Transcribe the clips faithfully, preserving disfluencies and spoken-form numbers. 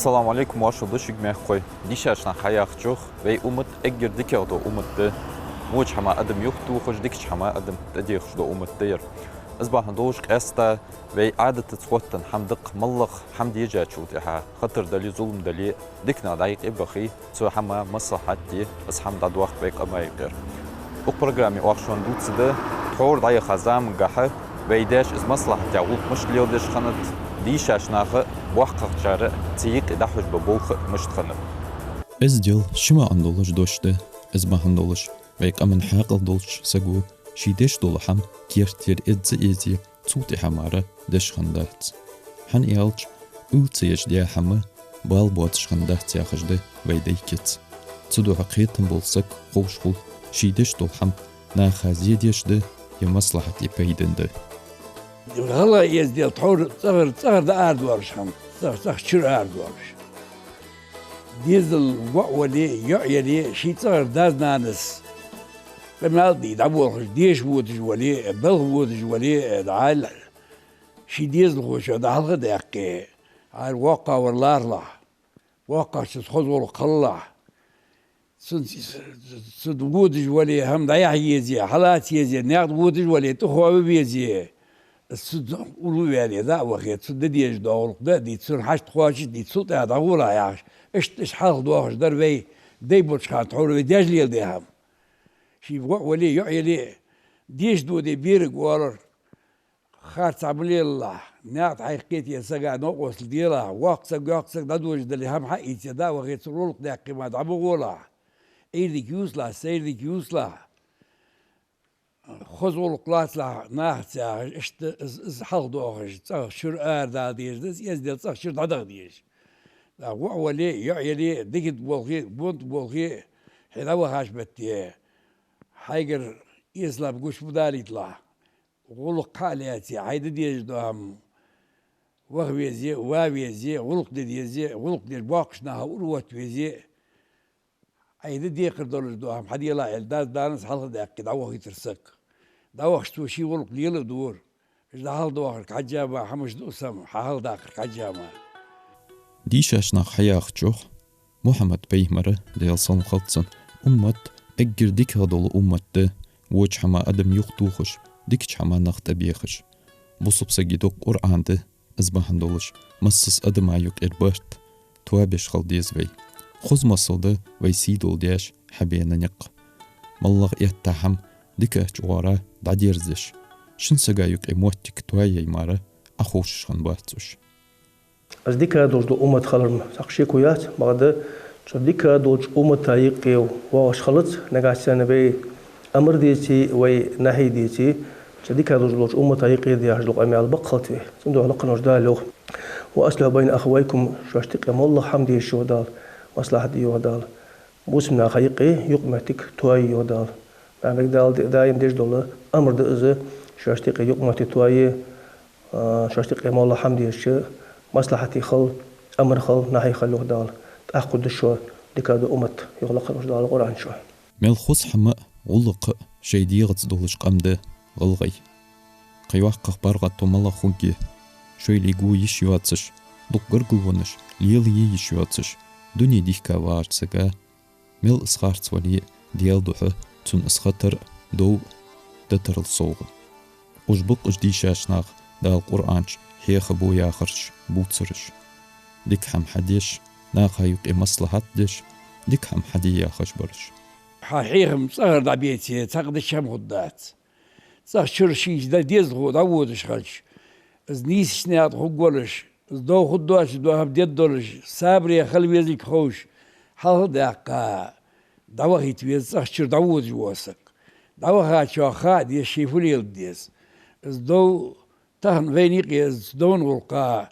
Ассаламу Ӏалайкум, вошал да шуга, мехкахой. Дийшача наха хьаяхачох, вай уммат эггара дикагӀа дола уммат да. Воча хӀаман адам юхатохаш, дикача хӀаман адам тӀадехаш дола уммат да ер. Из бахьан долаш къаьстта вай Ӏадатаца хоттаденна хӀама да-кх, моллагӀа хӀама дежачул тӀехьагӀа, хатар дале, зулам дале, дика нах дӀа-юкъе бахе, цу хӀаман маслахьат де, из хӀама дӀадоаккх вай къаман юкъера. Укх программе оаха шоана дувцаргда, тхьовра дӀаяхача замангахьа вай даьша из маслахьат яха гӀулакх мишта леладеш хиннад, дийшача наха а, боккхагӀчара а цу юкъе дӀахьош ба болх а мишта хиннаб. Эздел ши маӀан долаш дош да. Из бахьан долаш вай къаман хьаькъал долча саго ший деш дола хӀама керттера эза а эзе, цул тӀехьа мара деш хиннадац. ХӀана аьлча, уйла ца еш даь хӀама бала боацаш хиннадац яхаш да вай дай кица. Цудухьа кхетам бола саг ховш хул, ший деш дола хӀама наха зе деш да, е маслахьат, е пайдана да. ГӀалгӀай эздел тхьовра цӀагӀара, цӀагӀара дӀаарадоалаш хӀама, цӀагӀа, цӀагӀа чура арадоалаш. Дезал воӀ вале, йоӀ яле, ший цӀагӀара дас-нанас къамаьл дий дӀаболхаш, деша водаш вале, балха водаш вале, дӀаала, ший дезалхочоа дӀахьалха даьккхе, хӀара воккхагӀвар лархӀалахь, воккхагӀчунца хоза гӀулакх хилалахь, цунца, цунна водаш вале, хӀама дӀаяхьа езе, хьалаца езе, наькъа водаш вале, тӀахоаве везе, цунна уллув ваьле, дӀа а вахе, цунна де дезаш дола гӀулакх да а дийца, цунна хьашт кхоачаш а дийца, цул тӀехьа дӀагӀолахь яхаш, иштта, иштта хьалха доахаш дар вай дай болча хана тхьовра вай даьша леладаь хӀама. Ший воӀ вале, йоӀ яле, деша доде берага оалар, харцахьа ма лелалахь, наькъа тӀа хьайкхе а сага новкъостал делахь, воккха саг, йоккха саг дӀадодаш дале, хӀама хьаийце, дӀа а вахе, цунна гӀулакх даьккхе мара дӀа ма гӀолахь, Ӏуйре дика ювцалахь, сайре дика ювцалахь, хоза гӀулакх лоацалахь нахаца яхаш, иштта из, из хьалха доахаш, цӀагӀа чура арадала дезаш да из эздел, цӀагӀа чура дӀадаха дезаш. ТӀаккха воӀ вале, йоӀ яле, диканца болхе, бонтӀа болхе, хьо дӀавахача метте, хьайгара эсала гуш ма далийталахь, гӀулакх хьа а лаьце, хьай де дезаш дола хӀама ваха везе, ва везе, гӀулакх де дезе, гӀулакх деш боккхача наха ура отта везе, хьай де декхар долаш дола хӀама хьаделахь аьле, дас-нанас хьалха даьккхе дӀавахийтар саг. ДӀавахача цо ший гӀулакх лела а дора. Уж дӀахьалха доахарга хьежжа мара, хӀамаш дуъ сама, хьахьалха даккхарга хьежжа мара. Дийшача наха хьаяхачох, Мухьаммад-пайхамара, Даьла салам хилда цунна, уммат эггара дикагӀа дола уммат да, воча хӀаман адам юхатохаш, дикача хӀаман нах тӀабехаш. Бусалба сага дукха Къуръан да, из бахьан долаш массаза адама юкъера барт тоабеш хила деза вай. Хоза масал да вай сийдола даьша хьабена никъ. МоллагӀа этта хӀама дикача гӀора дӀадерзадеш, шин сага юкъе моттиг тоаяй мара Ӏоховшаш хиннабац уж. Из дика долаш дола уммат хилар-м цхьаккха шеко яц, бакъда цу дика долча уммата юкъе воагӀаш хилац, нагахьа санна вай амар деце, вай нахьи деце, цу дика долаш долча уммата юкъера дехаш дола къамаьл бакъ хилац вай. Цудухьа лакхвеннача Дала йоах: «وأصلحوا بين أخويكم», шоашта юкъе моллагӀа хӀама дешаш, йоах Дала, маслахьат де, йоах Дала. Бусалба наха юкъе юкъ-моттиг тоае, йоах Дала. Дала даим деш дола амар да из, шоашта юкъе юкъ-моттиг тоае, а, шоашта юкъе моллагӀа хӀама дешаш, маслахьате хила, амара хила, нахье хила, йоах Дала. ТӀаккха хургда шо дика дола уммат, йоах лакхвеннача Дала Къуръан чу. Мел хоза хӀама а, гӀулакх а шоай дегӀаца долаш къам да гӀалгӀай. Кхы йоккхагӀа паргӀато малагӀа хургья, шоайла го йиш йоацаш, дукха гаргалонаш лелае йиш йоацаш, дуне дийхка вагӀача сага, мел из харц вале а, Даьла духьа цунна из хатар а, дов а дитарал совгӀа. Уж ба-кх уж дийшача наха Дала Къуръан чу хьехабу яхараш, бувцараш. Дика хӀама хьадеш, наха юкъе маслахьат деш, дика хӀама хьаде яхаш бараш. Хьа хьехам цӀагӀара дӀабеце, цхьаккха дича хӀама хургдац. ЦӀагӀа чура ший де дезалхо дӀаводаш хилча, из нийсача наькъа тӀа хургволаш, из дов хургдоацаш дола хӀама дергдолаш, сабаре хила везалга ховш, хьалха даьккха, дӀавахийта веза цӀагӀа чура дӀаводаш вола саг. ДӀавахачоа ха а деза, ший фу леладе деза. Из дов тахан вайна юкъе, из довна гӀулакха,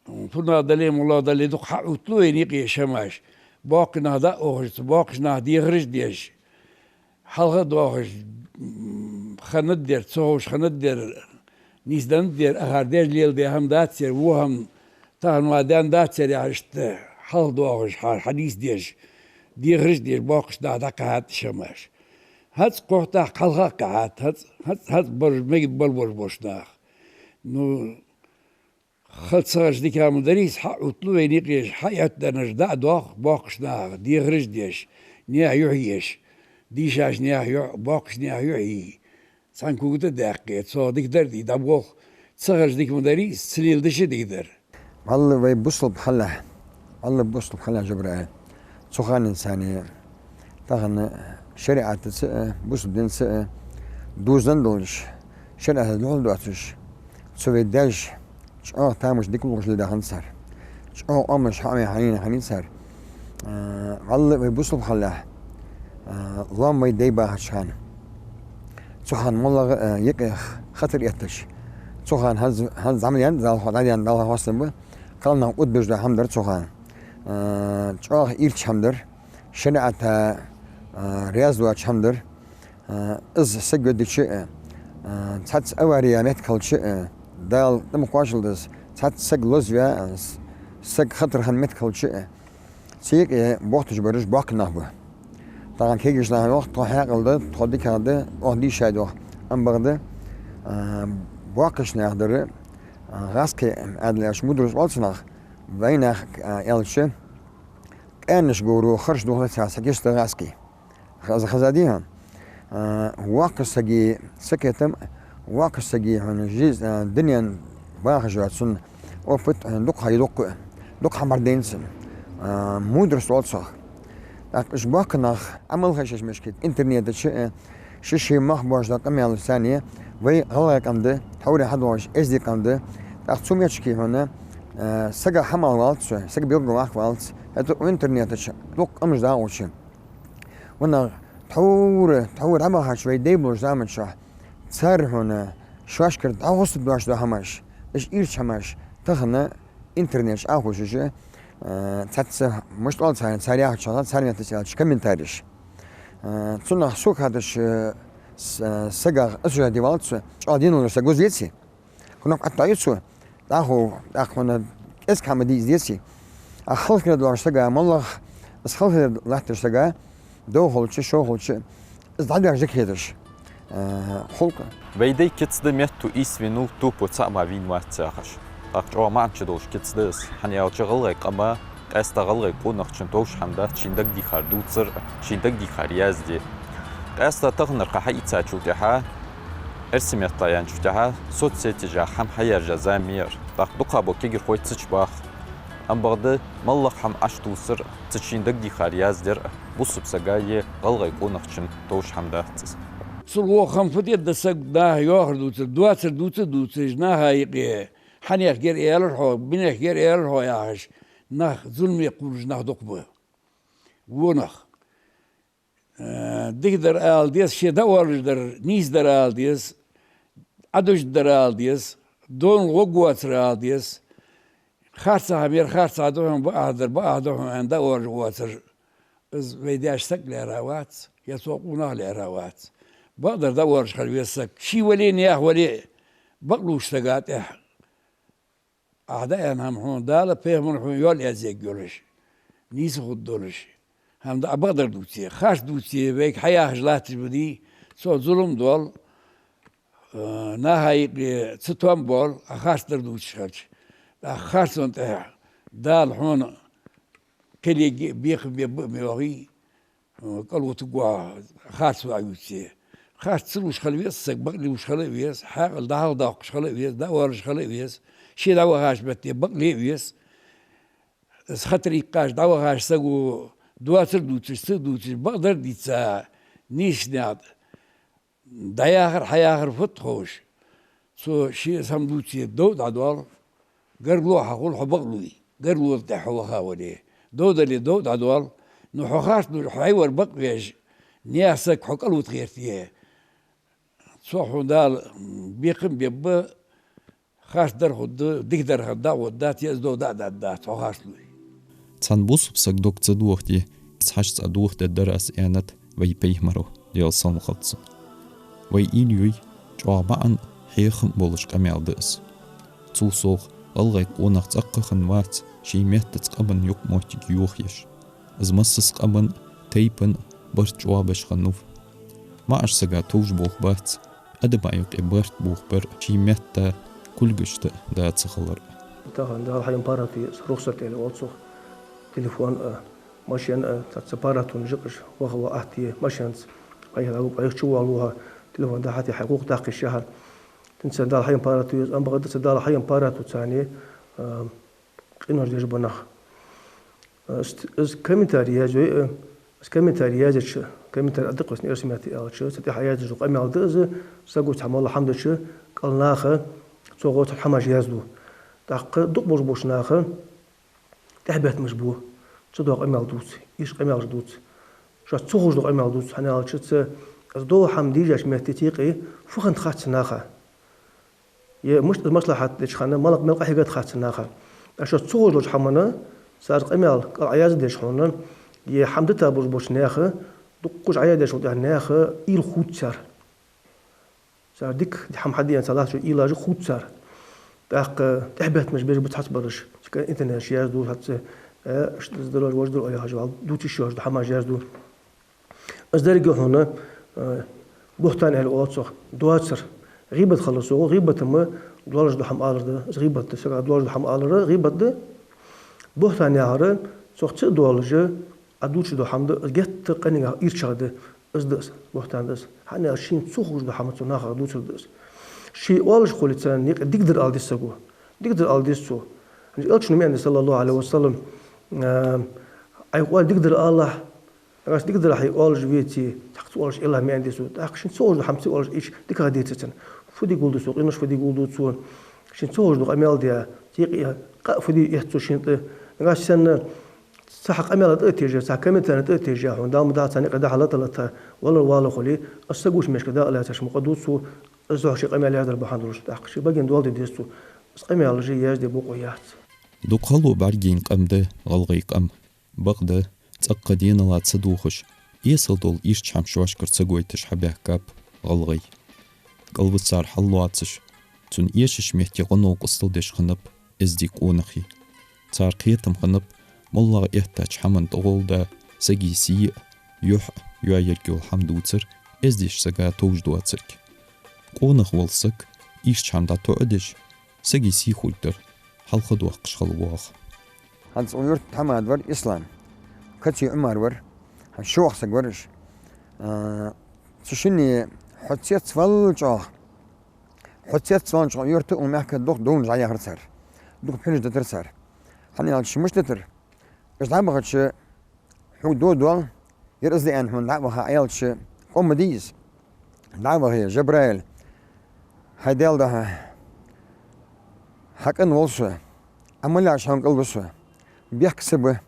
фуннагӀа дале а, моллагӀа дале а, дукха хьаотталу вайна юкъе уж хӀамаш. Боккхий нах дӀа а ухаш, цу боккхийча наха дехараш а деш, хьалха а доахаш, м, хиннад ер, ца ховш хиннад ер, нийсденнад ер, акхар даьша леладаь хӀама дац ер, во хӀама тахан ма даьннадац ер яхаш, иштта хьалха доахаш, хьа-, хьанийсдеш, дехараш а деш, боккхийча наха дӀакхихьад уж хӀамаш. ХӀанз кхухь тӀаккха хьалха а кхихьад, хӀанз, хӀанз, хӀанз бараш мегаргболаш бола нах. Ну, Хала ца хилча дика ма дарий из, хьаотталу вайна юкъе уж, хьаэттаденнараш дӀа а доах, боккхача наха дехараш а деш, наьха юхь а еш, дийшача наьха юхь а, боккхача наьха юхь а йий. Цхьан кога тӀа даьккхе, цох дика дар дий, дӀаболх, ца хилча дика ма дарий из, ца леладича дика дар. Валлахӏи, вай бусалба хилалехь, валлахӏи, бусалба хилалехь, Жабраил. Цу ханна санна, тахан шариӀатаца а, бусалба динца а дувзаденна долаш, шариӀатаца духьал доацаш, цу вай даьша чӀоагӀа тамаш, дика лувш леладаь хиннад цар. ЧӀоагӀа къамаш хьа а вена хьанийна хиннай цар. А, валлахӏи, вай бусалба хилалехь, а, лоам вай дай бахача хана, цу хана моллагӀа а юкъе хатар эттача, цу хана хӀанз, хӀанз зӀамига даьнна, Дала хьо дӀадаьнна, Дала хьо хоастам ба, кхалнах удбеш да хӀама дар цу хана. А, чӀоагӀа ийрча хӀама дар, шариӀата, а, раьза доаца хӀама дар. А, из саг йодача а, а, цхьацца авари я меттиг хилча а, Дала тӀема кхоачалда из, цхьацца саг лозаваь, а, с-, саг хатар хинна меттиг хилча а, цу юкъе бохташ бараш боккхий нах ба. Тахан кегийча наха йоах, тхо хьаькъал да, тхо дикагӀа да, оаха дийша да йоах. Амма бакъда, а, боккхийча наьха дар, а, гӀазкхий Ӏаьдал яц, мудрость оал цунах, вайнаьха, а, аьлча, къаьнаш говро харш духьа ца хьа киста гӀазкхий. Хаза, хаза дий хьона? А, воккхача сага сакхетам, воккхача сага хьона жиз-, а, дунен бахаш йоаца цун опыт, а, дукха хьа дукха, дукха хьа марденца. А, мудрость оал цох. ТӀаккха уж боккхий нах Ӏамал хьаьшаш мешкет интернета чу, а, ши-ши мах бош да къамаьл санна, вай гӀалгӀай къам да, тхьовра хьадоагӀаш эздий къам да. ТӀаккха цу метташка хьона, а, сага хьамал валц, сага белгал ваккха валц. ХӀаьта интернета чу дукха къамаш дагӀача, ванах тхьовра, тхьовра дӀабахача вай дай болча заман чухь, цар хьона шоашкара дӀагӀоссаргдоацаш да хӀамаш, уж ийрча хӀамаш, тахан интернета чу Ӏохувшаш, а, цхьацца мишта оал царна, цар яхачох, цар меттаца аьлча, комментареш. А, цунах сога хеташ, а, с-, а, сагах осуждать де валц, чӀоагӀа денал саг вуз веций? Хьона хьатта ю цо, дӀахо, дӀахо хьона кӀезига хӀама дийца деций? А халхар долаш сага, моллагӀа, из халхар латташ сага, дов хилча, шов хилча, из дӀадоагӀаш дика хеташ, а, хул-кх. Вай дай кица да метто ийс веннав, топо цаӀ мара вийна вац яхаш. ТӀаккха чӀоагӀа маӀан чу долаш кица да из, хӀана аьлча гӀалгӀай къама, къаьстта гӀалгӀай къонахчун товш хӀама дац шийна дагадехар дувцар, шийна дагадехар язде. Къаьстта таханарча хьаийцачул тӀехьа, эрсий меттала аьлча тӀехьа, соцсетежах хӀама хьаяьржа зама я ер. ТӀаккха дукхагӀбола кагирхой цу чу бах. Амма бакъда, моллагӀа хӀама Ӏочутувсар, цу чу шийна дагадехар яздар бусалба сага е гӀалгӀай къонахчун товш хӀама дац из. Цул воккха хӀама фу де да саг наха йоахар дувцар, доацар дувца а дувцаш, наха юкъе хьанех гер аьлар хьо, минех гер аьлар хьо яхаш, нах зуламе кхувлаш нах дукха ба. Во нах. Э, дикадар ала деза, ше дӀаоалаш дар, нийсадар ала деза, Ӏадужадар ала деза, дона гӀоргвоацар ала деза. Харцахьа мер харцахьа да хьона, бакъахьа дар бакъахьа да хьона аьнна дӀаоалаш воацар, из вай даьша саг лаьрхӀа вац, е цо къонах лаьрхӀа вац. Бакъдар дӀаоалаш хила веза саг. Ший вале а, наьха вале а, бакълувш сага тӀехьа Ӏа дӀааьнна хӀама хьона Дала, пайхамара хьона йоал язъергйолаш, нийса хургдолаш хӀама да Ӏа бакъдар дувце. Харц дувце, вайга хьаяхаш латташ ба дий, цо зулам доал, а, наха юкъе цатоам боал, Ӏа харцдар дувцаш хилча. ТӀаккха харцон тӀехьа Дала хьона кхелега а бекхам бебба а ма йоахий, кӀалвутаргва харц ваӀ ювце. Харц ца лувш хила веза саг, бакълувш хила а веза, хьаькъал дӀахьалхадоаккхаш хила а веза, дӀаоалаш хила а веза, ше дӀавахача метте бакъле а веза. Из хатар иккхаш, дӀавахача саго доацар дувцаш, ца дувцаш, бакъдар дийца, нийсача наькъа тӀа дӀаяхар, хьаяхар фуд ховш. Цо ший из хӀама дувце, дов дӀадоал, гаргало хьахул, хьо бакълуве, гаргало тӀехьа хьо ваха вале. Дов дале, дов дӀадоал, ну хьо харц луш, хьо хьай вар бакъвеш, наьха саг хьо кӀалвита гӀерте. Цох хьона Дала бекхам бебба, харцдар хургда, дикадар хӀама дӀагӀоргдац, е из дов дӀа а даргдац, хьо харц луй. Цхьан бусалба сага дог ца дохаде, цхьацца а дохадергдар аз, аьннад вай пайхамаро, Даьла салам хилда цунна. Вай уйла йой, чӀоагӀа маӀан, хьехам болаш къамаьл да из. Цул совгӀа, гӀалгӀай къонах цӀаккха хинна вац ший меттаца къаман юкъ-моттиг йохаеш. Из массаза къаман, тайпан барт чӀоагӀбеш хиннав. МаӀача сага товш болх бац адама юкъе барт бохабар, ший метта кулгашта да ца хилар. Тахан Дала хьайна паргӀато йой, рухсат аьле оал цох. Телефон а, машен а, цхьацца паргӀатонаш я-кх уж, ваха ва атта е машенца. Къайла ву, къайх чу валуха, телефон дахьа те хьай гӀулакх даккха йиш я хьа. Цунца Дала хьайна паргӀато йой, амма бакъда цу Дала хьайна паргӀатоцани, а, къинош деш ба нах. Э, ст-, из комментарий язъю, э, из комментарий язъеча, комментарий а да-кх вайна эрсий меттала аьлча, цу тӀехьа язъеш дола къамаьл да из, саго цхьа моллагӀа хӀама дича, кӀал наха цо гӀо цхьа хӀамаш язду. ТӀаккха дукха болаш болча наха тӀехьабеттамаш бу, цу дола къамаьл дувц, иштта къамаьлаш дувц. Шоашца ца ховш дола къамаьл дувц, хӀана аьлча цу, из дола хӀама дийжача метте текъе фу хиннад хац наха. Е мишта из маслахьат деча хана, мала-, мел къахьегад хац наха. ТӀаккха шоашца ца ховш долча хӀамана, цар къамаьл кӀал Ӏояздеш хьона, е хӀама дита болаш болча наьха, дуккха уж Ӏояздеш хул тӀехьа наьха, уйла хувц цар. Цар дика хӀама хьаде аьнна цар латтача уйлаш хувц цар. ТӀаккха тӀехьабеттамаш беш ба цхьаццабараш, цу интернета чу язду цхьацца, э, иштта из дар, вож дар яхаш, вал дувца йиш йоацаш дола хӀамаш язду. Из деррига хьона, э, бухӀтан аьле оал цох, доацар. ГӀийбат хилар цох, гӀийбат-м доаллаш дола хӀама алар да, из гӀийбат да, сага доаллаш дола хӀама алар гӀийбат да. БухӀтан яхар, цох ца а доаллаш, Ӏа дувцаш дола хӀама да, из геттара къинагӀа, ирчагӀа да, из да из, бухӀтан да из. ХӀана аьлча шийна ца ховш дола хӀама цо нахага дувцар да из. Ше оалаш хуле царна юкъе дикадар ала деза саго. Дикадар ала деза цо. ХӀанз Элчано ма аьннадий, صلى الله عليه وسلم, э, Ӏайха оале дикадар алалахь, нагахьа санна дикадар хьайна оалаш веце, цхьаккха ца оалаш Ӏелахь, ма аьннадий цо. ТӀаккха шийна ца ховш дола хӀама ца оалаш ийча, дикагӀа деций цунна. Фу де гулду цо, къинош фу де гулду цо. Шийна ца ховш дола къамаьл даь, текъе къа фу де эц цо шийна тӀа. Нагахьа санна цхьа къамаьл тӀа а тежа, цхьа комментарий тӀа а тежа, хьона Дала ма дахьа царна юкъе дӀа-хьа лата-лата, валар вала хуле, из саг гуш мешка дӀа а лаьцаш мукъа дувц цо, из хьо ший къамаьл яздар бахьан долаш. ТӀаккха ший баге дола де деза цо. Из къамаьлаш язде бокъо яц. Дукха хало бӀаргийна къам да гӀалгӀай къам. Бакъда, цӀаккха денала ца дохаш, эсала дола ирча хӀама шоашкара ца гойташ хьабаьхкаб гӀалгӀай. КӀалвисар хьаллоацаш, цунна эшача метте гӀо-новкъостал деш хиннаб эздий къонахий. Цар кхетам хиннаб, моллагӀа эттача хӀаман тӀагӀолла да сага сий а, юхь а йоаяргйола хӀама дувцар эздийча сага товш доацилга. Къонах вола саг, ирча хӀама дӀатоӀадеш, сага сий хургдар хьалхадоаккхаш хила воагӀа. ХӀанз укх юрта тхьамада вар Ислам, каций Ӏумар вар, хӀанз ши воккха саг вар уж. А, цу шинне хьо цецваьлча, хьо цецваьлча юрта, укх мехка дукха довнаш дӀаяхар цар, дукха пхьинаш дитар цар. ХӀана аьлча мишта дитар? Уж дӀабахача, хьога дов доал, ер из да аьнна хьона дӀа а ваха, Ӏаялча, къома дий из. ДӀа а вахе, Жабраил, хьай Даьла духьа, хьа кӀант воал со, Ӏамал яьча хьона кӀал ва со, бехк са ба,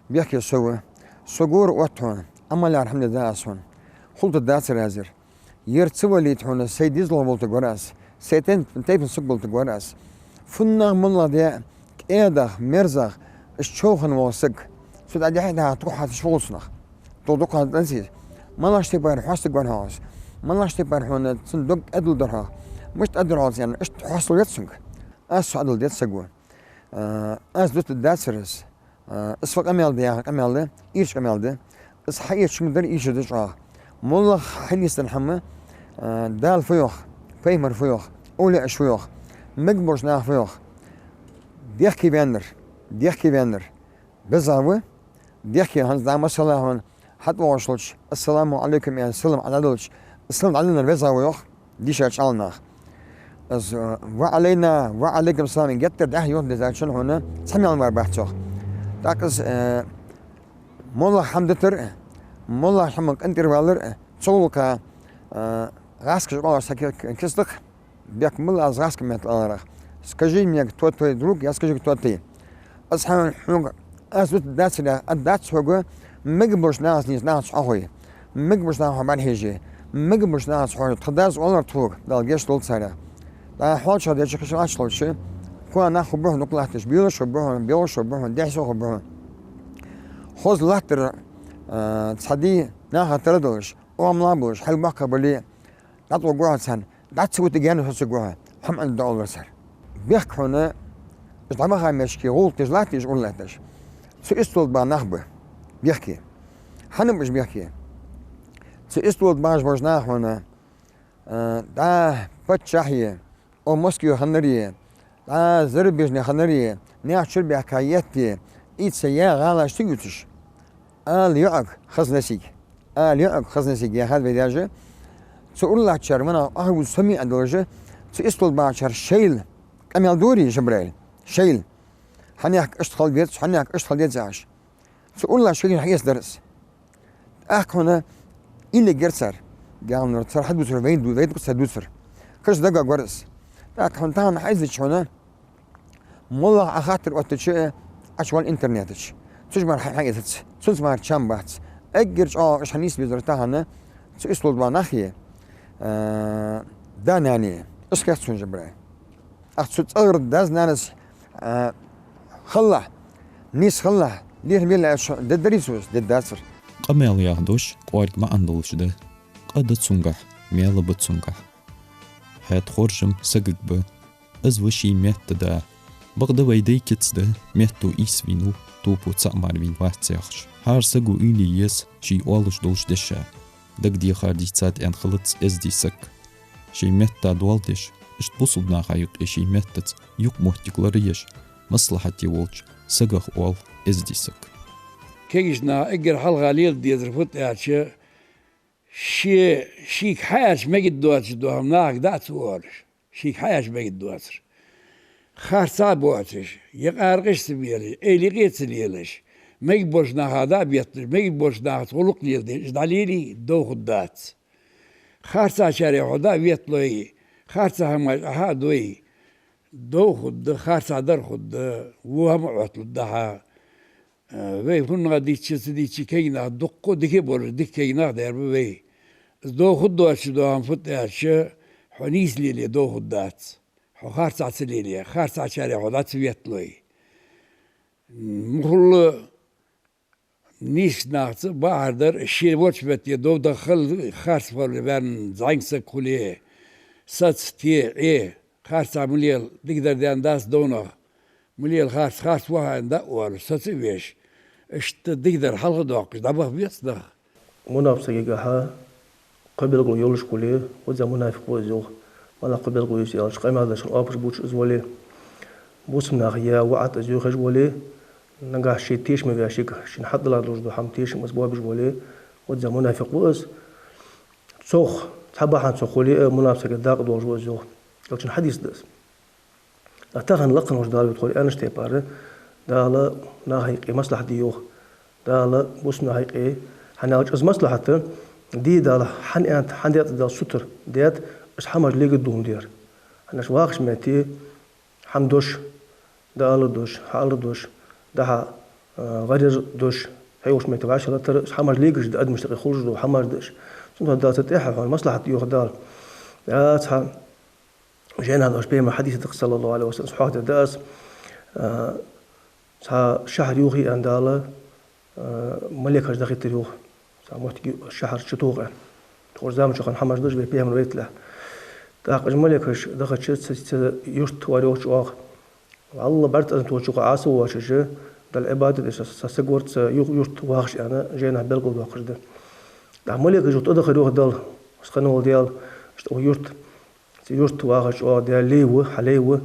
бехке со ва, со гора отт хьона, Ӏамал яр хӀама де да аз хьона, хулийтаргдацар аз ер. Ер ца валийта хьона сай дезалхо волтаргвар аз, сай тайп-, тайпан саг волтаргвар аз. ФуннагӀа моллагӀа де, кӀедах, мерзах, из човхаш вола саг. Цу тӀа дехьа-дехьа тӀа хьаташ фу хул цунах. Тхо дукха хьа тӀанций. МалагӀча тайпара хьоастаргвар хьо из? МалагӀча тайпара хьона цун дог Ӏадал дар хьох? Мишта Ӏадал дар хьох цунна? Иштта хьоастал дац цунга. Аз хьо Ӏадал дац саго. А, аз дутаргдацар из. А, из фу къамаьл да яхар къамаьл да, ирча къамаьл да. Из хьаэцаш ма дар, ийша да чӀоагӀа. МоллагӀа хьанийсденна хӀама, а, Дала фу йоах, пайхамар фу йоах, овлияаш фу йоах, мегаш болча наха фу йоах. Дехке ваьннар, дехке ваьннар беза ва, дехке хӀанз дӀа масала хьона хьатӀавоагӀаш хилча, «Ассаламу Ӏалайкум» аьнна, салам Ӏа дӀаделча, салам дӀаденнар веза ва йоах дийша чӀоагӀа нах. Из, э, «Ва Ӏалайна, ва Ӏалайкум салам» геттара дӀахо юха дезачун хьона цхьа маьл мара бац йоах. ТӀаккха из, э, моллагӀа хӀама дитар а, моллагӀча хӀаман кӀантӀера валар а, цу гӀулакха, э, гӀаскаш оалаш са ки-, ки-, кица да-кх. Бехк мала аз гӀаскан меттала аларах. «Скажи мне, кто твой друг, я скажу, кто ты». Аз хьона хьога аз дутаргдацар яхар аргдац хьога, мегаш болча нахаца нийса нахаца хьо хой, мегаш болча наха хьо бӀарахьеже, мегаш болча нахаца хьо, тха дас оалар тхога, Дала гешт долда царех. ТӀаккха хьоалчагӀа деча кхыча латташ хилча, кхоана нах фу ба хьона, дукха латташ, белаш фу ба хьона, белгаш фу ба хьона, дехьа-сехьа фу ба хьона. Хоза латтар, а, цхьа ди наха тара долаш, оамал болаш, хьал боккха бале, дӀатӀавоагӀа царна, дӀа ца вита гаьна хьо ца гохьа, хӀама аьнна доаллар цар. Бехк хьона, уж дӀабаха мешке, гӀулакх деш латташ, ура латташ. Цу истола тӀа багӀа нах ба бехке. ХӀана ба уж бехке? Цу истола тӀа багӀаш болча наха хьона, а, дӀа паччахье, о Москве хиннаре, дӀа зарбежна ханарий, наьха чура баьхка етте, из ца яь гӀалаш ца ювцаш, ала йоӀаг хазна сиг. Ала йоӀаг хазна сиг яхад вай даьша. Цу ураллачар ванах ахьа вуз сами а долаш, цу истол бахачар шоайла къамаьл дора, Жабраил, шоайла. Хьанехк иштта хила деза, хьанехк иштта хила деза яхаш. Цу ураллаша шоайла хьаэцадар из. ТӀаккха хьона илли герцар, дегӀаннур цар хьадувцар, вайна ду-, вайна ца дувцар. Кхыча дагагора из. ТӀаккха хьона тахан хьаэцача хьона, моллагӀа Ӏа хаттар оттача, Ӏа чувоал интернета чу. Цу чу мара хьа-, хьаэцац. Цунца мара чам бац. Эггара чӀоагӀа уж хьанийсбезар тахан цу истол баха нах я, э, да-нана я. Из хет сона, Жабраил. Ах цу цӀагӀара дас-нанас, э, хилалахь, нийса хилалахь, лерхӀам белахь аьлча, дергдарий цо из? Дергдацар. Къамаьл яха дош кӀоарга маӀан долаш да. Къа да цунгахь, маьл ба цунгахь. ХӀаьта хоржам сагага ба. Из ва ший метта да. Бакъда вай дай кица да, метто ийс вийнав, топо цаӀ мара вийна вац яхаш. ХӀара саго уйла е еза ший оалаш долча деша. Дагадехар дийцад аьнна хилац эздий саг. Ший метта доал деш, иштта бусалба наха юкъе ший меттаца юкъмоттиг лораеш, маслахьате волча сагах оал эздий саг. Кегийча наха эггара хьалха леладе дезар фуд аьлча, ше шийга хьааьлча мегаргдоацаш дола хӀама нахага дӀа ца оалаш. Шийга хьааьлча мегаргдоацар. Харцахьа боацаш, е къаракъаш ца белаш, эйла юкъе ца лелаш, мегаш болча наха дӀа а бетталуш, мегаш болча нахаца гӀулакх леладеш, уж дӀалелий, дов хургдац. Харцахьачарех хьо дӀа а ветталой, харцахьа хӀамаш Ӏа хьа а дой, дов хургда, харцахьа дар хургда, во хӀама Ӏотталургда хьа. Э, вай хӀанз дийцача, ца дийцача кегий нах дукха дика болаш, дика кегий нах дар ба вай. Из дов хургдоацаш дола хӀама фуд аьлча, хьо нийса леле дов хургдац. Хьо харцахьа ца леле, харцахьачарех хьо дӀа ца ветталой. Мухулла нийсача нахаца бахьар дар, ше волча метте дов даха хила, харц вале ваьнна зӀамига саг хуле, саца, те, Ӏе, харцахьа ма лела, дикадар даьннадац довнах. Ма лела харц, харц ва хьо аьнна дӀа а оалаш, саца а веш, иштта дикадар хьалха доаккхаш, дӀабаха беза нах. Мунафикъ сагагахьа кхо белгало йолаш хуле, ваза мунафикъ ва из, йоах. МалагӀа кхо белгало я из аьлча, къамаьл деш хьона оапаш бувцаш из вале, бусалба наха яь ваӀад из йохаеш вале, нагахьа ший тешаме вешийга, шийна хьатӀадилла долаш дола хӀама тешам из боабеш вале, ваза мунафикъ ва из. Цох, цхьа бахьан цох хуле а, мунафикъ сага дакъа долаш ва из, йоах. Элчан хьадис да из. А тахан лакха волча Дала витхой аьннача тайпара, Дала наха юкъе маслахьат де йоах. Дала бусалба наха юкъе, хӀана аьлча из маслахьат де Дала хьанаьннад, хьанадоаккхад Дала сутара, даьд, из хӀамаш легаргдолаш дар. ХӀана аьлча вахача метте хӀама дош, дӀаала дош, хьаала дош, дӀа-хьа, а, гӀарер дош, хьайолча метте вӀашагӀлатар, из хӀамаш легаргда адамашта юкъе хулаш дола хӀамаш да уж. Цудухьа Дала цу тӀехьа хьона маслахьат де йоах Дала. Цхьа жайнахьа доагӀаш пайхамара хьадис да-кх, صلى الله عليه وسلم, хьоахадаьд аз, а, цхьа шахьар йохае аьнна Дала, а, малейкаш дахийтар йоах, цхьа моттиг, шахьар чутоха аьнна. Тхоаш заман чухь хинна хӀамаш да уж, вай пайхамар вайталехь. ТӀаккха уж малейкаш дахача цхьа, цхьа юрт вар йоах чӀоагӀа. ВаллахӀи, бӀарга тӀа тӀа чу кхы Ӏаса воацаш, Далла Ӏибадат деш са, са саг вар цу ю-, юрта вахаш аьнна, жайнахьа белгалдоаккхаш да. ТӀаккха малейкаш юха тӀадахар йоах Дала, вай хинна вола Даьла, иштта укх юрта, цу юрта вахаш чӀоагӀа Даьла лай ва, хьа лай ва,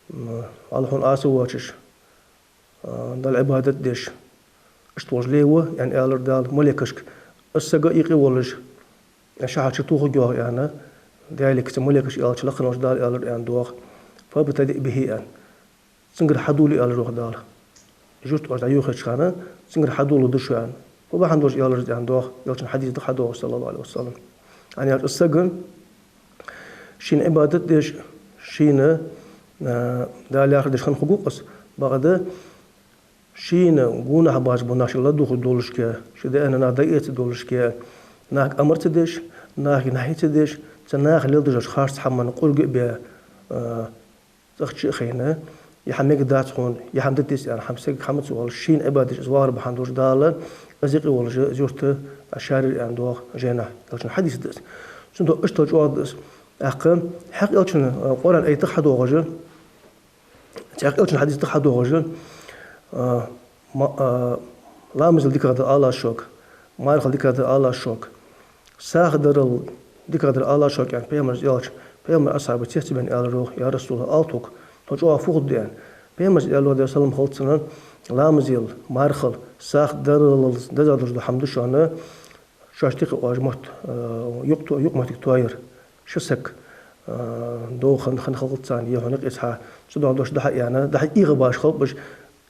м, валлахӀи, хьона Ӏаса воацаш, а, Далла Ӏибадат деш, иштта волаш лай ва, аьнна, аьлар Дала малейкашка. Из саг юкъе волаш, шахьар чутохаргйоах аьнна, Даьлага цу малейкаша аьлча, лакха волча Дала аьлар аьнна доагӀа: «فابتدئ به», аьнна. Цунгара хьадола, аьлар йоах Дала. Юрта оаш дӀайохаеча хана, цунгара хьадола да шо аьнна. Фу бахьан долаш аьлар из аьнна доагӀа, Элчан хьадис да хьадоагӀаш, صلى الله عليه وسلم. ХӀана аьлча из саг шийна Ӏибадат деш, шийна, а, Дала яхар деш хинна хургва-кх из, бакъда шийна гонахьа баьча ба нах шийга ладувгӀа долашка, ший даьна нах дӀаэца долашка, нахага амар ца деш, нахага нахьи ца деш, цу наха леладеш долча харц хӀаманна къурга а бе, а, цӀагӀа чу а хайна, е хӀама мегаргдац хьона, е хӀама дитац аьнна, хӀама сагага хӀама ца оалаш, шийна Ӏибадат деш из вахар бахьан долаш Дала из юкъе волаш из юрт шаьрар аьнна доагӀа жайнахьа. Элчан хьадис да из. Цудухьа иштта чӀоагӀа да из. ТӀаккха хьакъ Элчан, а, Къуръан аятах хьадоагӀаш, цхьаькха Элчан хьадисах хьадоагӀаш, а, ма-, а, ламазал дикагӀа дар алалаш шуга, мархал дикагӀа дар алалаш шуга, сагӀа дарал дикагӀа дар алалаш шуга аьнна, пайхамара аьлча, пайхамара асхьабаша цецбаьнна аьлар йоах: «Я РасулаллахӀ, ала тхога, Тхо чӀоагӀа фу хургда аьнна. Пайхамара, Даьла салам хилда цунна, ламазал, мархал, сагӀа дарал дезагӀа долаш дола хӀама да шоана, шоашта юкъе оаш мотт, э, юкъ-, юкъмоттиг тоаяр. Ши саг, э, дов хинна, хинна хилац царна, е хьона юкъе цхьа цудухьа дош дӀа-хьа аьнна, дӀа-хьа эгӀа баш хилба уж,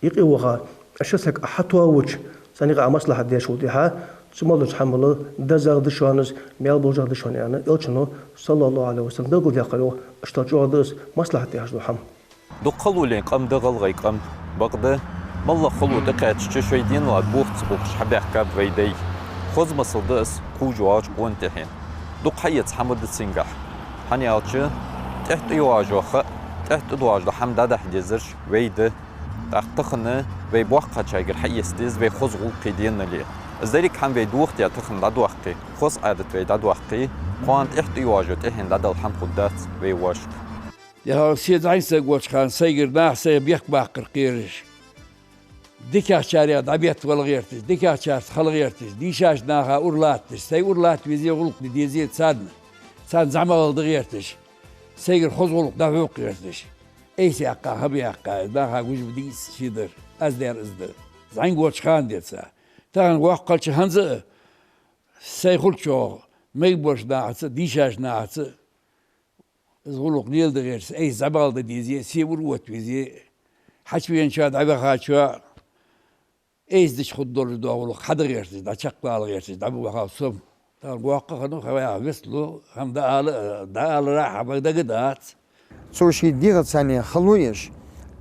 юкъе ваха, ши саг хьатоавача, царна юкъе маслахьат деш волча тӀехьа, цу мел долча хӀамал дезагӀа да шоана из, маьл болашагӀа да шоана аьнна, Элчано, саллаллахӀу Ӏалайхи ва саллам, белгалдаьккхар йоах, иштта чӀоагӀа да из, маслахьат дехаш дола хӀама. Дукха халонеи къам да гӀалгӀай къам. Бакъда, моллагӀа хало тӀакхаьчача, шоай денал боха ца бохаш хьабаьхкаб вай дай. Хоза масал да из кхувш воагӀача къона тӀехьен. Дукха хьаэца хӀама да цунгахь. ХӀана аьлча, тӀехьа тӀайоагӀаш йола ха, тӀехьа тӀадоагӀаш дола хӀама дӀадахьа дезараш вай да. ТӀаккха тахан вай боккхагӀчаргара хьаэца деза вай хоза гӀулакхеи деналеи. Из деррига хӀама вай дохадаь тахан дӀадоаккхе, хоза Ӏадат вай дӀадоаккхе, кхоана тӀехьа тӀайоагӀаш йола тӀехьен дӀадала хӀама хургдац вай воашта. Яхар се зӀамига саг волча хана сайгара наха сайх бехк баккхар кхераш. ДикагӀчарех дӀабетта вала гӀерташ, дикагӀчарца хила гӀерташ, дийшача наха ура латташ, сай ура латта везе, гӀулакх де дезе царна, царна зӀамагӀа да гӀерташ, сайгара хоза гӀулакх дӀахьокха гӀерташ. Айса яьккха, хӀама яьккха, наха гуш ба дийца ший дар, аз дар из да. ЗӀамига волча хана деца. Тахан воккха хилча хӀанз а сай хулачох мегаш болча нахаца, дийшача нахаца, из гӀулакх леладе гӀерташ, айса зӀамагӀа да дезе, се ура отта везе, хьачувеначоа, дӀавахачоа, айса дича хургдолаш дола гӀулакх хьаде гӀерташ, дӀачакхвала гӀерташ, дӀабахав со. Тахан воккха хиннав, хьаваьха вицлу, хӀама дӀаала, дӀаалара хьа бага дага дац. Цо ший дегӀаца цхьана хало еш,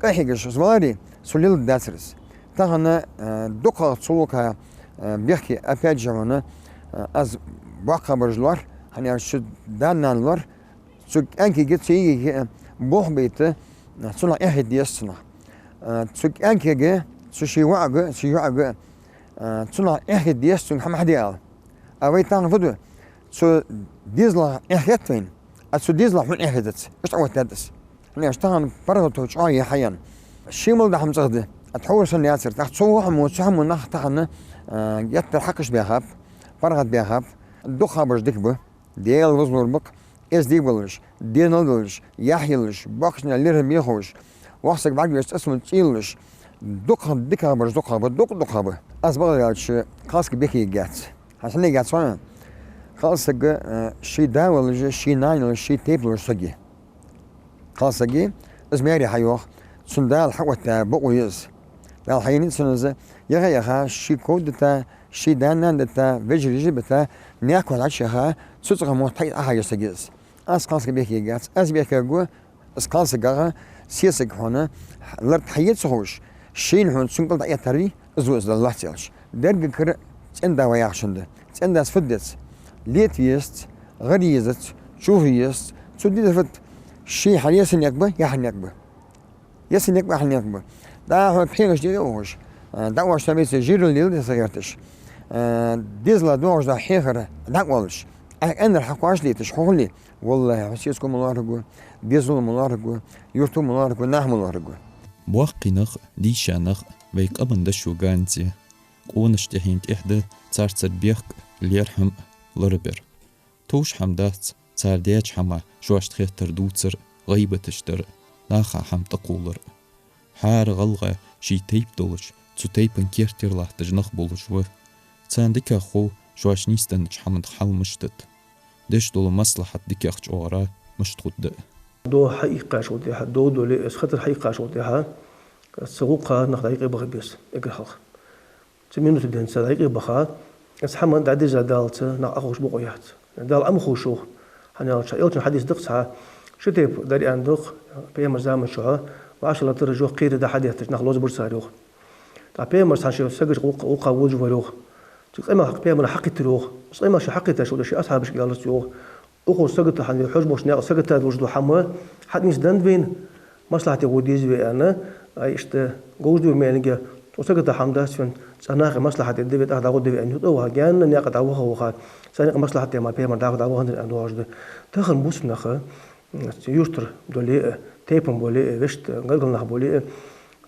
къахьегаш из валаре, цо леладергдацар из. Тахан, э, дукхагӀа цу гӀулакха, э, бехке, опять же, хьона, э, аз боккхагӀбараш лоархӀ, хӀана аьлча цу да-нана лоархӀ, цу кӀаьнкага, цу йиӀига, э, болх бейта, э, цунах эхь хета деза цунах. Э, цу кӀаьнкага, цу ший воӀага, цу йоӀага, э, цунах эхь хета деза цунга хӀама хьаде ала. А вай тахан фу ду? Цу дезалах эхь хет вайна, а цу дезалах хьона эхь хетац. Иштта Ӏооттадаьд из. ХӀана аьлча тахан паргӀато чӀоагӀа я хьаяьнна. Ший мел дола хӀама цӀагӀа да. А тхьовра санна яцар. ТӀаккха цу хӀамо, цу хӀамо нах тахан, а, геттара хьакхаш баьхаб, паргӀата баьхаб. ДукхагӀбараш дика ба. Даьла вазлур ба-кх, эздий болаш, денал долаш, яхь йолаш, боккхача наьна лерхӀам бе ховш, воккха саг бӀаргавайча цӀацамца цӀийлалуш, дукха дикагӀбараш дукхагӀа ба, дукха дукхагӀа ба. Аз бакъдар аьлча, кхалсаг бехке йигаргьяц. ХӀана йигаргьяц хьона? Кхалсаг, э, ший да волаш, ший нана йолаш, ший тайпа лоархӀаш саг я. Кхалсага из маьре хьайоах, цунна Дала хьаоттадаь бокъо я из. Дала хьаеннай цунна из, яха-яха, ший ков дита, ший да-нана дита, вежарий-йижарий бита, наькъа вахача яха, цу цӀагӀа мотт хьаийца Ӏохьажа саг я из. Аз кхалсаг бехке йигаргьяц, аз бехке йигаргва, из кхалсагагӀа сесаг хьона лард хьае ца ховш, шийна хьона цунга кӀал дӀаэттар вий, из ва из, Далла лоацца аьлча. Дерригара цӀен-да ва яхаш хӀама да. ЦӀен-дас фу дезац? Лета везац, гӀар езац, чухьа езац. Цо дезар фуд? Ше хьаэца никъ ба, яхьа никъ ба. Эца никъ ба, яхьа никъ ба. ДӀахо хьехаш дӀаухаш, а, дӀаоалаш тӀа веце жирал леладе ца гӀерташ, а, дезала доагӀаш дола хьехар дӀакъоалаш, Ӏа аьннар хьакхоачашдайташ, хьо хуле, валлахӀи, хьо сесаго ма лоархӀаргва, дезало ма лоархӀаргва, юрто ма лоархӀаргва, наха ма лоархӀаргва. Боккхий нах, дийша нах вай къаман дошо ганз я. Къонача тӀехьен тӀехьа да царцара бехк, лерхӀам, лорабер. Товш хӀама дац цар даьча хӀамах шоашта хетар дувцар, гӀийбаташ дар, наха хӀама тӀакхоллар. ХӀара гӀалгӀа ший тайпа долаш, цу тайпан керттера латташ нах болаш ва. Царна дикагӀа хов шоаш нийсденнача хӀаман хьал мишта да, деш дола маслахьат дикагӀа чӀоагӀара мишта хургда. Дов хьаийккхачул тӀехьа, дов дале а, из хатар хьаийккхачул тӀехьа, цу гӀулакха нах дӀаюкъе баха беза, эггара хьалха. Цу минута денз дӀаюкъе баха, из хӀама дӀадиза даллалца нах Ӏоховша бокъо яц. Дала Ӏомахош ва, хӀана аьлча Элчан хьадис да-кх цхьа, ши тайпа дар аьнна да-кх, Пайхамара заман чухь вӀашагӀлаттараш, йоах, кхерий дӀа-хьа детташ, нах лозабир цар, йоах. ТӀаккха Пайхамара цхьан ший сагага гӀулакх-, гӀулакха волаш вар, йоах. Цу къамаьлах Пайхамара хьакхийттар, йоах. Из къамаьл ше хьакхийттача, ший асхьабашка аьлар цо, йоах: укхо сагота хьале, хьожа болча наькъа сагота долаш дола хӀама хьатӀа нийсденнад вайна, маслахьате гӀо деза вай аьнна, ай иштта говш да вай маьнга, цу сагота хӀама дац вайна, цӀагӀа наха маслахьате да вай, тӀаккха дӀагӀоргда вай аьнна, юха тӀаваха, гаьна наькъа дӀавахав-ваха, царна юкъе маслахьате мара Пайхамар дӀахо дӀаваханзар аьнна доагӀаш да. Тахан бусалба наха, юртара дале а, тайпан бале а, вешта гаргара нах бале а,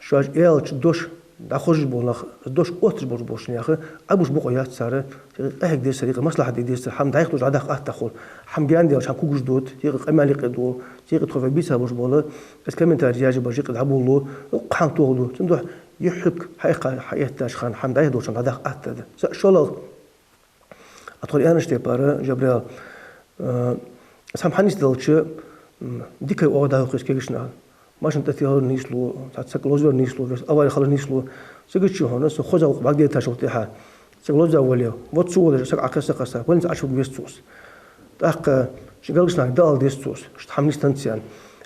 шоаш аьлча дош ДӀахозаш бола нах, дош отташ болаш болча наха Ӏобуш бокъо яц цар, царга къахьега деза цар, юкъе маслахьат де деза цар, хӀама дӀайха долаш дӀадаккха атта хул, хӀама гаьна делча хӀама кугаш дода, царга къамаьл юкъе дола, царга тхо вай бийца болаш бола, из комментарий язъеш бараш юкъе дӀаболалу, укх хӀама тохаду. Цудухьа юххьиг хьаэккха, хьаэттача хана хӀама дӀайха долча хана дӀадаккха атта да. Са шоллагӀа а тхо аьннача тайпара, Жабраил, э, из хӀама хьанийсделча, м, дикагӀа оагӀув дӀахьокх из кагийча наха. Машин тӀатехар нийслу, цхьацца саг ловзавар нийслу, вес авари хилар нийслу. Цига чу хьона со хоза гӀулакх бӀаргадайтачул тӀехьа, саг ловза вале, вот цо волаш саг Ӏокхесса-кхесса, больнице Ӏочувуга веза цо. ТӀаккха ший гаргарча наха дӀаала деза цо, иштта хӀама нийсденнад царна.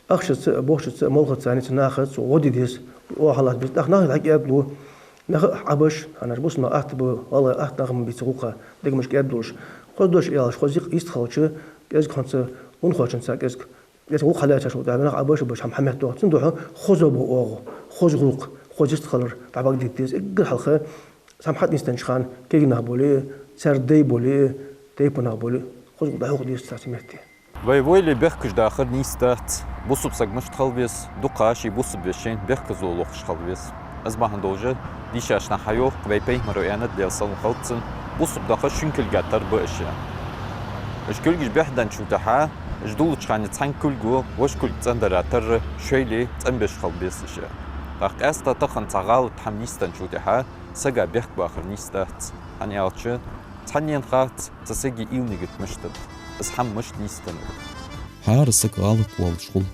Ахчаца а, бохчаца а, молхаца а, цу наха цо гӀо де деза, оаха хьалаца беза. ТӀаккха нах дӀакӀаьдалу, нах а Ӏобеш, хӀанз бусалба нах атта ба, валлахӀи, атта нах ма бий цу гӀулакха, дегаш кӀаьдалуш. Хоза дош аьлча, хоза йист хилча, кӀезига хӀанз унахочунца кӀезига, кӀезига гӀулакх хьалаьцачул тӀехьа нах Ӏобеш а беш хӀама хьаметтадоаккх. Цудухьа хоза бола оагӀув, хоза гӀулакх, хоза йист хилар дӀабӀаргадайта деза. Эггара хьалха, из хӀама хьанийсденнача хана кагий нах болий, цар дай болий, тайпан нах болий, хоза гӀулакх дӀахьокха деза цар цу метте. Вай войле бехкаш дахар нийса дац. Бусалба саг мишта хила веза, дукха ший бусалба вешийна бехказло лохаш хила веза. Из бахьан долаш дийшача наха хьайоах вай пайхамара аьннад, Даьла салам хилда цунна, бусалба дахар шун кулга тара ба уж. Уж кулгаш бӀехденначул тӀехьа, уж дуллача хана цхьан кулго вож кулг цӀендара тара шоайла цӀенбеш хила беза уж. ТӀаккха къаьстта тахан цхьа гӀалат хӀама нийсденначул тӀехьа сага бехк бахар нийса дац. ХӀана аьлча, цхьаннена хац цу сага уйла-нигат мишта да, из хӀама мишта нийсденнад. ХӀара саг гӀалат волаш хул,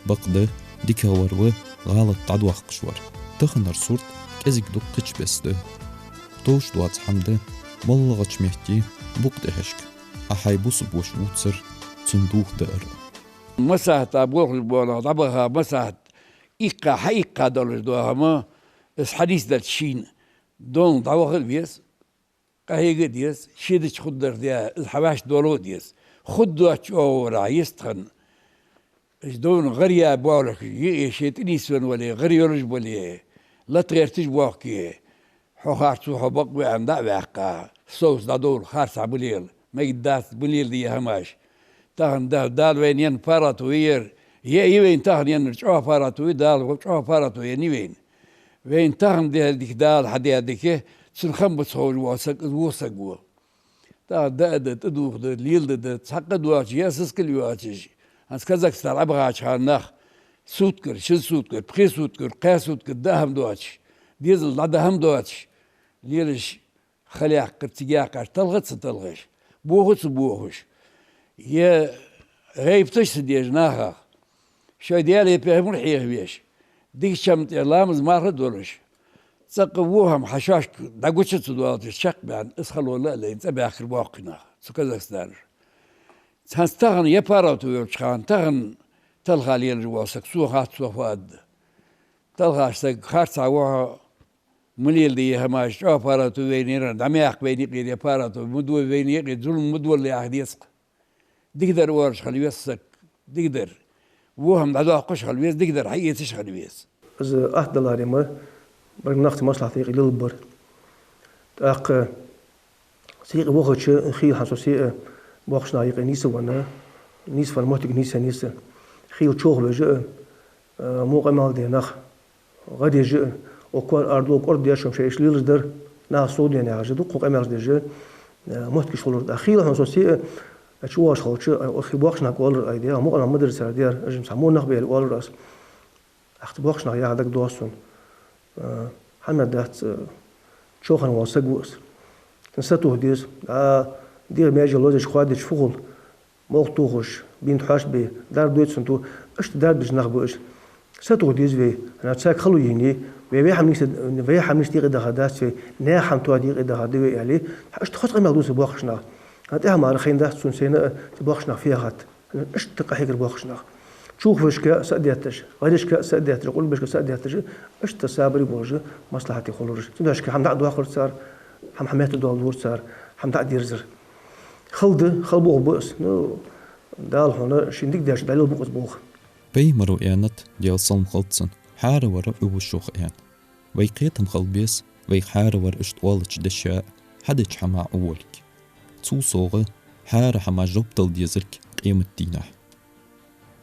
бакъда дикагӀвар ва гӀалат дӀадоаккхаш вар. Таханара сурт кӀезига-дукха кхыча беса да. Товш доаца хӀама да моллагӀча метте букъ тӀехьашка Ӏа хьай бусалба воша вувцар, цун духьа даар. Масахьата болхаш бола нах дӀабаха, масахьат иккха, хьаиккха долаш дола хӀама, из хьанийсделча шийна доланга дӀаваха а веза, къахьега а деза, шийдача хургдар де, из хьавӀашта дола а деза. Хургдоацача оагӀорахьа йистхинна, уж довна гӀар яь боалаш, йиӀе ший тӀа нийсвенна вале, гӀар йолаш бале, лата гӀерташ боахке, хьо харцо, хьо бакъ веана дӀа а ваьккха, совца дӀадовла, харцахьа ма лела, мегаргдац ма леладе хӀамаш. Тахан да-, Дала вайна енна паргӀато я ер, е а я вайна тахан еннар, чӀоагӀа паргӀато я, Дала чӀоагӀа паргӀато еннай вайна. Вайна тахан даьр дика, Дала хьадаьр дика, цун хам бац ховш вола саг, из во саг ва. ТӀаккха даа да, тӀадувха да, лелада да, цхьаккха доацаш, е сискал йоацаш. ХӀанз Казахстане Ӏобахача хана нах суткагара, шин суткагара, пхе суткагара, кхаь суткагара даа хӀама доацаш, дезал дӀадаа хӀама доацаш, лелаш хала яьккхар, цига яьккхача талха а ца талхаш, бохаш а ца бохаш, е гӀайбаташ а ца деш нахах, шоай Даьлеи пайхамареи хьехавеш, дикача хӀаман тӀа ламаз-марха а долаш, цӀаккха во хӀама хьа шоашка дӀагуча а ца доалаш чакхбаьнна, из хало а лайна цӀабаьхкар боккхий нах цу Казахстанера. ХӀанз тахан е паргӀато йолча хана, тахан талха лелаш вола саг сона хац, со фу аргда. Талхаш саг харцахьа ва хьо, ма леладе хӀамаш, чӀоагӀа паргӀато я вайна еннар, дӀа ма яьккха вайна юкъера е паргӀато, ма дой вайна юкъе, зулам ма доалла яха деза-кх. Дикадар оалаш хила веза саг, дикадар. Во хӀама дӀадоаккхаш хила веза, дикадар хьаэцаш хила веза. Из атта даларе ма, бӀаргнахаца маслахьат юкъе лелабар. ТӀаккха со юкъе вахача, хийла хӀанз со сиа боккхача наха юкъе нийсвенна, нийсвенна моттиг нийсъеннай са. Хийла човхавеш а, э, во къамаьл де нах гӀадеш а, укх кор ардо кӀорддеш а, шоай иштта лелаш дар, наха сов дена яхаш а, дукха къамаьлаш деш а, э, моттигаш хулар. ТӀаккха хийла хӀанз со сиа, э, чувоагӀаш хилча, э, укх боккхача наха оалар, ай, де, во къамаьл ма дир цар, дер, ажим са во нах бе аьле оалар аз. ТӀаккха боккхача наха яха дагадоагӀа сона. Э, хӀама дац, э, човхаваь вола саг ва из. Цунна сатоха деза. А, дегӀа маьже лозаш хоадеча фу хул? Молха тохаш, бийнат хьоашт бе, дар дой цунна ту. Иштта дар деш нах ба уж. Сатоха деза вай. ХӀана, царга хало йиний, вай, вай хӀама нийса, вай хӀама нийса декъе даха дац вай, наьха хӀама тоаде декъе даха да вай аьле. Иштта хоза къамаьл дувц боккхача наха. ХӀана, тӀехьа мара хайнадац сона сайна а, цу боккхача наха фу яхад. Иштта къахьегар боккхача наха. Чувхавешка са а детташ, гӀадешка са а детташ, къулбешка са а детташ, иштта сабаре болаш, маслахьате хулар уж. Цудухьа хӀама дӀа а доаккхар цар, хӀама хьаметтадоаладора цар, хӀама дӀа а дерзар. Хала да, хала болх ба из. Ну, Дала хьона шийна дика даьчо дӀалелабу-кх из болх. Пайхамара аьннад, Даьла салам хилда цунна, хьаравар Ӏу ва шух, аьнна. Вай кхетам хила беза вайх хьаравар иштта оалача деша а, хьадеча хӀамах Ӏу волга. Цул совгӀа, хьара хӀамах жоп дала дезалга къематдийнахьа.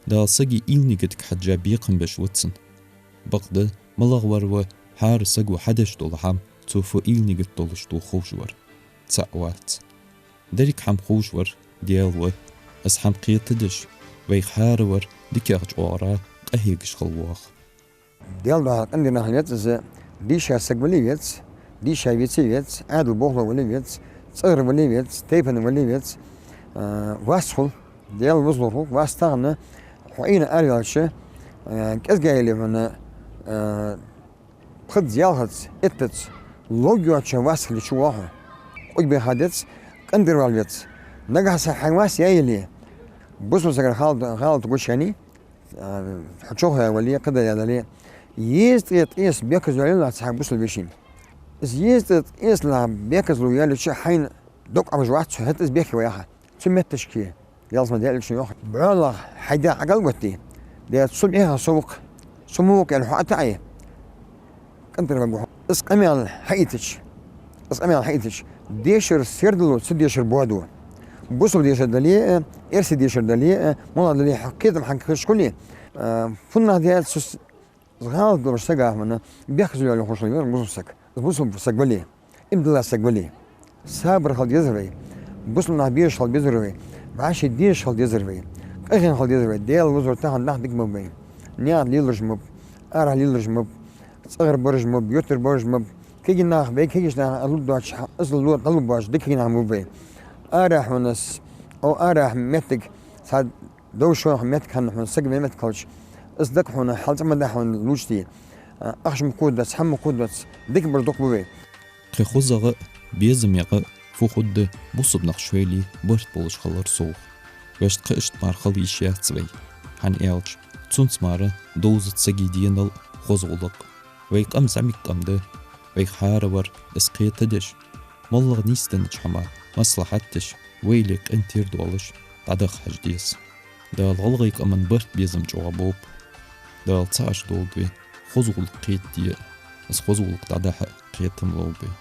Дала сага уйла-нигатага хьежжа бекхам беш ва цунна. Бакъда малагӀвар ва ХӀара саго хьадеш дола хӀама цо фу ийла нигат долаш да ховш вар цаӀ вац. Деррига хӀама ховш вар Даьла ва, из хӀама кхетадеш, вайх хӀаравар дикагӀча оагӀорахьа къахьегаш хила воагӀа. Даьла духьа къинтӀера нах веций из, дийша саг вале веций, дийша веце веций, Ӏаьдала болхло вале веций, цӀагӀара вале веций, тайпан вале веций, а, вас хул, Даьла вузлур хул, вас тахан хьо Ӏийна араваьлча, а, кӀезига яле хьона, а, пхезза, ялхазза, иттазза ловш йоацача вас хилча воагӀа хьо. Къугбаьха деций, къинтӀера вала веций. Нагахьа санна хьайна вас яь яле, бусалба сагара халат, халат гучаяьннай, а, хьо чӀоагӀа вале, кхыдар дале, езткъеи ткъеи бехказло яле цхьа бусалба вешийна. Из езткъеи ткъеи бехказло яле, хьайна дог Ӏовижа вац цо, хӀаьта из бехке ва яхаш. Цу метташка ялсмала Даьла Элчано йоах: бӀоалагӀа хьай да Ӏокхалхатте, де цу мехах со ва-кх, со ма ва-кх аьнна хьо ӀотаӀае, къинтӀера варгва хьо. Из къамаьл хьаийцача, из къамаьл хьаийцача, дешара сердало, ца дешара бодо. Бусалба дешар дале а, эрсий дешар дале а, моллагӀа дале а, кхетам хьа кхаьча хуле, а, фуннагӀа да аьлча, цу с-, гӀалат долча сага хьона бехказло яь хулаш вар бусалба саг. Из бусалба саг вале, иман долаш саг вале, сабар хила дезар вай, бусалба нах безаш хила безар вай, вӀаший дезаш хила дезар вай, къахьегаш хила дезар вай. Даьла вузлур тахан нах дика ма ба вай. Наькъа лелараш ма ба, арахьа лелараш ма ба, цӀагӀара бараш ма ба, юртара бараш ма ба. Кагий нах, вай кагийча наха лургдоацаш, из ло дӀалургбоацаш, дика кагий нах ма ба вай. Арахьа хьона с-, о, арахьа моттиг, цхьа довшох моттиг хинна хьона саг вай моттиг хилча, из дакъа хьона хьалцӀа ма дахь хьона лувча де, а, ахча ма кхувргдац, хӀама ма кхувргдац, дика бар дукха ба вай. Кхы хозагӀа а, безамегӀа а фу хургда бусалба нах шоайла барт болаш хилар совгӀа. Вешта кхы иштта мара хила йиш яц вай, хӀана аьлча цунца мара довзац сага денал а, хоза гӀулакх а. Вай къам зӀамига къам да, вайх хӀаравар из кхетадеш, моллагӀа нийсденнача хӀаман маслахьат деш, вайла къинтӀера доалаш дӀадаха хьажа деза. Дала гӀалгӀай къаман барт, безам чӀоагӀа болба. Дала цхьа Ӏаш долда вай, хоза гӀулакх кхетаде а, из хоза гӀулакх дӀадахьа а кхетам лолба вай.